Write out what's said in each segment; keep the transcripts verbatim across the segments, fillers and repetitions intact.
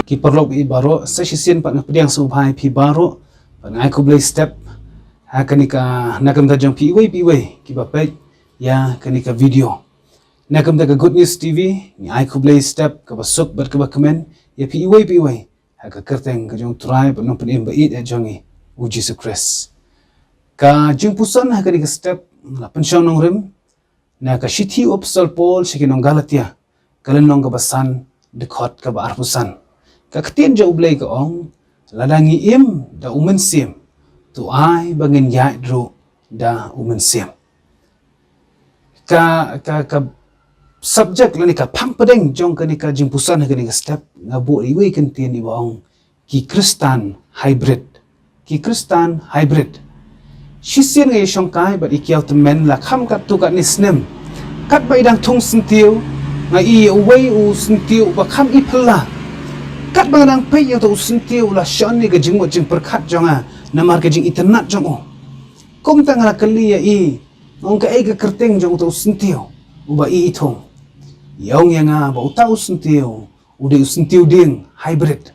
Ki paralok baieit baroh, sa shisien pat nga pdiang sngewbha ïa phi baroh, bad nga ai khublei step ha kane ka, na ka bynta jong phi iwei pa iwei kiba peit ïa kane ka video. Na ka bynta ka Good News T V, nga ai khublei step kaba suk bad kaba kmen ïa phi iwei pa iwei ha ka kyrteng ka jong u Trai bad Nongpynim baieit jong ngi, u Jisu Khrist. Ka jingpuson ha kane ka step, la pynshong nongrim na ka shithi u Apostol Paul sha ki nong Galatia, ka lynnong kaba san, dkhot kaba arphew san. Ka ktien jong U Blei ka ong, lada ngi im da u Mynsiem, to ai ba ngin ïaid ruh da u Mynsiem. Ka, ka, ka subject lane ka phang pdeng jong kane ka jingpuson ha kane ka step, nga buh iwei i kyntien iba ong, ki Khristan hybrid. Ki Khristan hybrid. Shisien nga ïashongkai bad i Kiaw Tymmen la kham katto katne snem. Katba i dang thung syntiew, nga ïohi ïa uwei u syntiew uba kham i phylla. Katba nga dang peit ïa uta u syntiew u la shon ïa ka jingmut jingpyrkhat jong nga namar ka jingitynnad jong u. Kumta nga la kylli ïa i, nga ong, kaei ka kyrteng jong uta u syntiew uba i i thung? I ong ïa nga ba uta u syntiew u dei u syntiew dieng hybrid,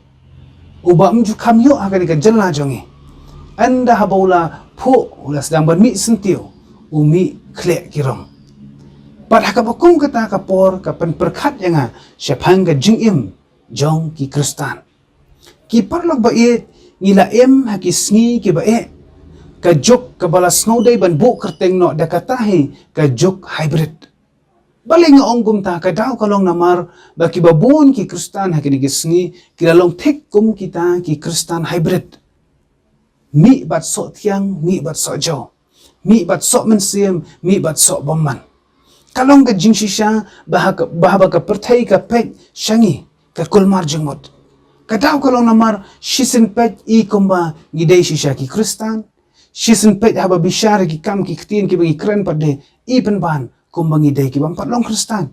uba ym ju kham ïoh ha kane ka jylla jong ngi. Ynda haba u la phuh, u la sdang ban mih syntiew, u mih khleh ki rong. Bad ha kaba kum kata ka por ka pynpyrkhat ïa nga shaphang ka jingim jong ki Khristan. Ki paralok baieit, ngi la im ha ki sngi kiba eh, ka juk kaba la sngewdei ban buh kyrteng noh da kata hi ka juk hybrid. Balei nga ong kumta? Ka daw ka long namar ba kiba bun ki Khristan ha kine ki sngi ki la long thik kum kita ki Khristan hybrid. Mih bad soh thiang, mih bad soh jew. Mih bad soh mynsiem, mih bad soh bymman. Ka long ka jingshisha ba ha ka, ba haba ka pyrthei ka peit sha ngi, ka kulmar jingmut. Ka daw ka long namar shisien peit i kumba ngi dei shisha ki Khristan. Shisien peit haba bishar ïa ki kam ki ktien kiba ngi kren pat de, i pynban kumba ngi dei kibym pat long Khristan.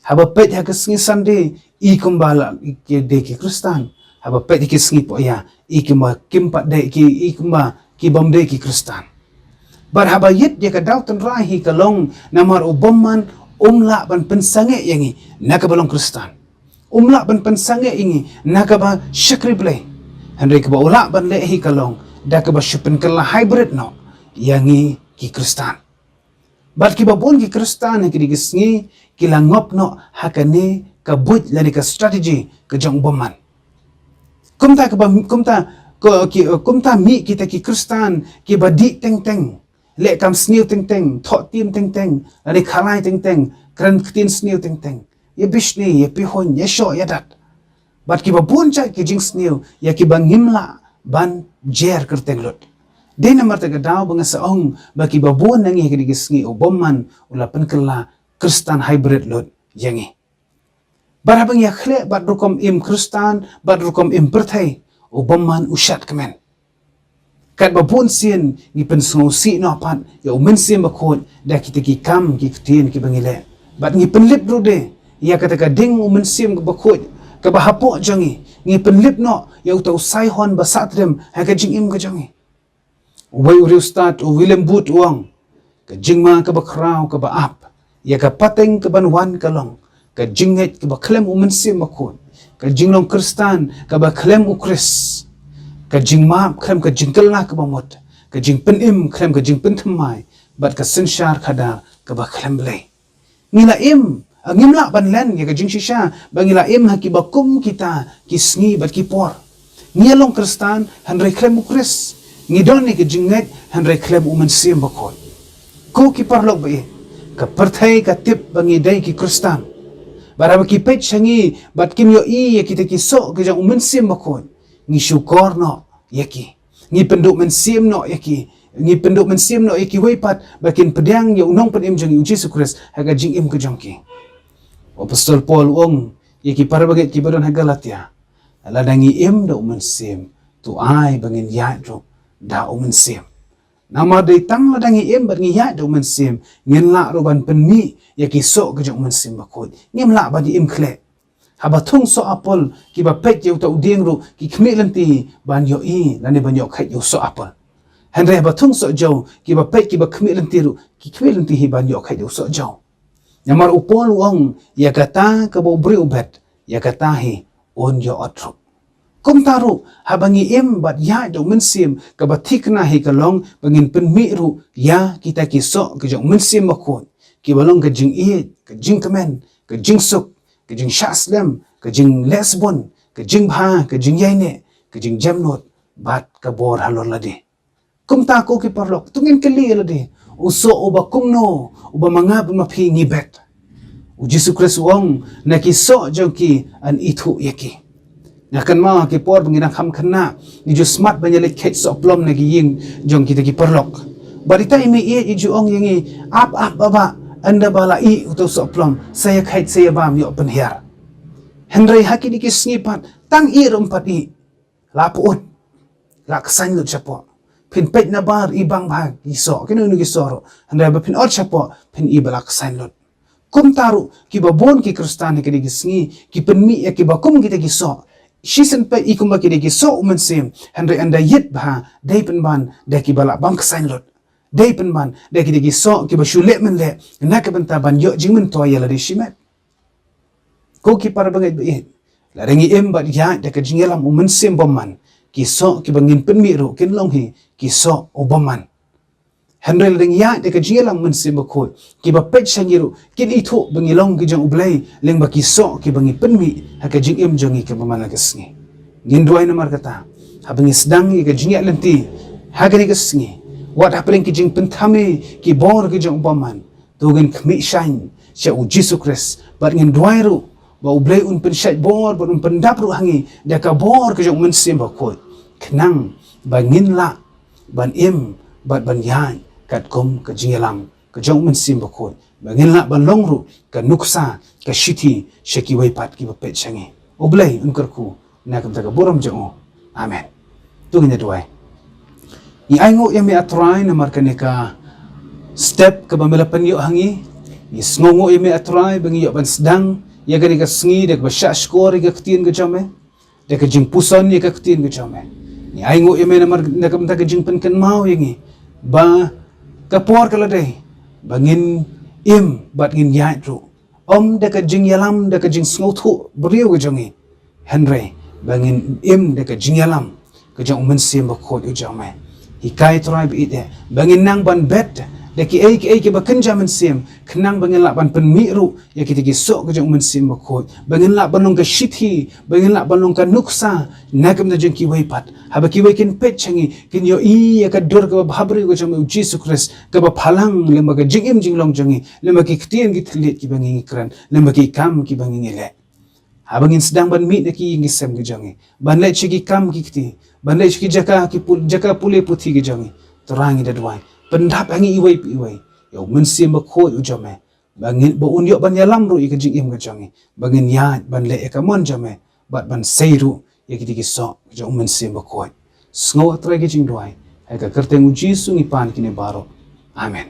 Haba peit ha ka sngi Sunday, i kumba la ki dei ki Khristan. Haba peit ha ki sngi Poh Ïa, i kumba kim pat dei ki, i kumba ki bym dei ki Khristan. Bad haba ïit ïa ka daw tynrai hi ka long namar u bymman um lah ban pynsangeh ïa ngi na kaba long Khristan. Um lah ban pynsangeh ïa ngi na kaba shakri Blei. Hynrei kaba u lah ban leh hi ka long da kaba shu pynkylla hybrid noh ïa ngi ki Khristan. Bad kiba bun ki Khristan ha kine ki sngi ki la ngop noh ha kane ka buit lane ka strategy ka jong u bymman. Kumta kaba, kumta, ko, ki, kumta mih kita ki Khristan kiba dih teng teng, leh kam sniew teng teng, thoh tim teng teng, lane khalai teng teng, kren ktien sniew teng teng, ïa bishni, ïa pihuiñ, ïa shoh ïa dat. Bad kiba bun jait ki jingsniew ïa kiba ngim lah ban jer kyrteng lut. Dei namar kata ka daw ba nga sa ong ba kiba bun na ngi ha kine ki sngi u bymman u la pynkylla Khristan hybrid lut ïa ngi. Bad haba ngi ïakhleh bad rukom im Khristan bad rukom im pyrthei, u bymman u shad kmen. Katba bun sien ngi pynsngewsih noh pat ïa u Mynsiem Bakhuid da kita ki kam ki ktien kiba ngi leh. Bad ngi pynlip ruh de ïa kata ka ding u Mynsiem Bakhuid kaba hapoh jong ngi. Ngi pynlip noh ïa uta u saihon ba sahtrim ha ka jingim ka jong ngi. Uwei u riewstad, u William Booth, u ong, ka jingma kaba khraw kaba ap ïa ka pateng kaban wan ka long ka jingngeit kaba khlem u Mynsiem Bakhuid, ka jinglong Khristan kaba khlem u Khrist, ka jingmap khlem ka jingkylla kaba mut, ka jingpynim khlem ka jingpynthymmai, bad ka synshar khadar kaba khlem Blei. Ngi la im, ngim lah ban len ïa ka jingshisha ba ngi la im ha kiba kum kita ki sngi bad ki por. Ngi ïa long Khristan hynrei khlem u Khrist. Ngi don ïa ka jingngeit hynrei khlem u Mynsiem Bakhuid. Ko ki paralok baieit, ka pyrthei ka tip ba ngi dei ki Khristan. Bad haba ki peit sha ngi bad kim ïohi ïa kita ki soh ki jong u Mynsiem Bakhuid, ngi shukor noh ïa ki. Ngi pynduh mynsiem noh ïa ki. Ngi pynduh mynsiem noh ïa kiwei pat ba kin pdiang ïa u Nongpynim jong ngi u Jisu Khrist ha ka jingim ka jong ki. U Apostol Paul u ong ïa ki para bangeit kiba don ha Galatia, lada ngi im da u Mynsiem, to ai ba ngin ïaid ruh da u Mynsiem. Namar dei tang lada ngi im bad ngi ïaid da u Mynsiem, ngin lah ruh ban pynmih ïa ki soh ki jong u Mynsiem Bakhuid. Ngim lah ban ïa im khleh. Haba thung soh apple, kiba peit ïa uta u dieng ruh ki khmih lynti ban ïohi lane ban ïoh kheit ïa u soh apple. Hynrei haba thung soh jew, kiba peit kiba khmih lynti ruh ki khmih lynti hi ban ïoh kheit ïa u soh jew. Namar u Paul u ong, ïa kata kaba u briew u bet, ïa kata hi un ïoh ot ruh. Kumta ruh, haba ngi im bad ïaid da u Mynsiem, kaba thikna hi ka long ba ngin pynmih ruh ïa kita ki soh ki jong u Mynsiem Bakhuid, kiba long ka jingïeit, ka jingkmen, ka jingsuk, ka jingshah slem, ka jingleh sbun, ka jingbha, ka jingïaineh, ka jingjemnud, bad ka bor halor lade. Kumta ko ki paralok, to ngin kylli ïa lade, u soh uba kumno, uba ma nga bad ma phi ngi bet? U Jisu Khrist u ong, na ki soh jong ki yn ithuh ïa ki. Nga kynmaw ha ki por ba ngi dang kham khynnah, ngi ju smat ban ïaleit kheit sohplom na ki ïing jong kita ki paralok. Bad ita i mei ïeit i ju ong ïa ngi, ap ap baba, ynda ba la ih uto u sohplom, sa ïa kheit sa ïa bam, ïoh pynhiar. Hynrei ha kine ki sngi pat, tang ih ruh ym pat ih. La pyut, la ksain lut shapoh. Phin peit nabar i bang bha ki soh, kino kino ki soh ruh. Hynrei ba phin ot shapoh, phin i ba la ksain lut. Kumta ruh, kiba bun ki Khristan ha kine ki sngi ki pynmih ïa kiba kum kita ki soh. Shisien peit i kumba kine ki soh u Mynsiem, hynrei ynda ïit bha, dei pynban da kiba la bam ksain lut. Dei pynban da kine ki soh kiba shu leh mynleh na ka bynta ban ïoh jingmyntoi ïa lade shimet. Ko ki para bangeit ba ïeit, lada ngi im bad ïaid da ka jingïalam u Mynsiem Bymman, ki soh kiba ngin pynmih ruh kin long hi ki soh u bymman. Hynrei lada ngi ïaid da ka jingïalam u Mynsiem Bakhuid, kiba peit sha ngi ruh kin ithuh ba ngi long ki jong U Blei lyngba ki soh kiba ngi pynmih ha ka jingim jong ngi kaba man la ka sngi. Ngin duwai namar kata, haba ngi sdang ïa ka jingïaid lynti ha kane ka sngi, wat hapdeng ki jingpynthame ki bor ki jong u bymman, to ngin khmih shaiñ sha u Jisu Khrist bad ngin duwai ruh ba U Blei un pynshait bor bad un pyndap ruh ha ngi da ka bor ka jong u Mynsiem Bakhuid, khnang ba ngin lah ban im bad ban ïaid katkum ka jingïalam ka jong u Mynsiem Bakhuid, ba ngin lah ban long ruh ka nuksa, ka shithi sha kiwei pat kiba peit sha ngi. U Blei un kyrkhu na ka bynta ka burom jong u. Amen. To ngin ïa duwai. Ngi ainguh ïa me, A Trai, namar kane ka step kaba me la pynïoh ha ngi. Ngi sngewnguh ïa me, A Trai, ba ngi ïoh ban sdang ïa kane ka sngi da kaba shah shkor ïa ka ktien ka jong me, da ka jingpuson ïa ka ktien ka jong me. Ngi ainguh ïa me namar na ka bynta ka jingpynkynmaw ïa ngi ba ka por ka la dei ba ngin im bad ngin ïaid ruh, ym da ka jingïalam, da ka jingsngewthuh briew ka jong ngi, hynrei ba ngin im da ka jingïalam ka jong u Mynsiem Bakhuid u jong me. Hikai, Trai ba ïeit, ba ngin nang ban bet da kiei kiei kiba kynja mynsiem, khnang ba ngin lah ban pynmih ruh ïa kita ki soh ka jong u Mynsiem Bakhuid, ba ngin lah ban long ka shithi, ba ngin lah ban long ka nuksa na ka bynta jong kiwei pat. Haba kiwei kin peit sha ngi, kin ïohi ïa ka dur kaba bhabriew ka jong me, u Jisu Khrist, kaba phalang lyngba ka jingim jinglong jong ngi, lyngba ki ktien ki thylliej kiba ngi ngi kren, lyngba ki kam kiba ngi ngi leh. Haba ngin sdang ban mih na ki ïing ki sem ki jong ngi, ban leit sha ki kam ki kti, ban leit sha ki jaka ki pul-, jaka pule puthi ki jong ngi, Trai, ngi da duwai, pyndap ha ngi iwei pa iwei ïa u Mynsiem Bakhuid u jong me, ba ngin, ba un ïoh ban ïalam ruh ïa ka jingim ka jong ngi, ba ngin ïaid ban leh ïa ka mon jong me bad ban sei ruh ïa kita ki soh ka jong u Mynsiem Bakhuid. Sngew, A Trai, ki jingduwai ha ka kyrteng u Jisu ngi pan kine baroh. Amen.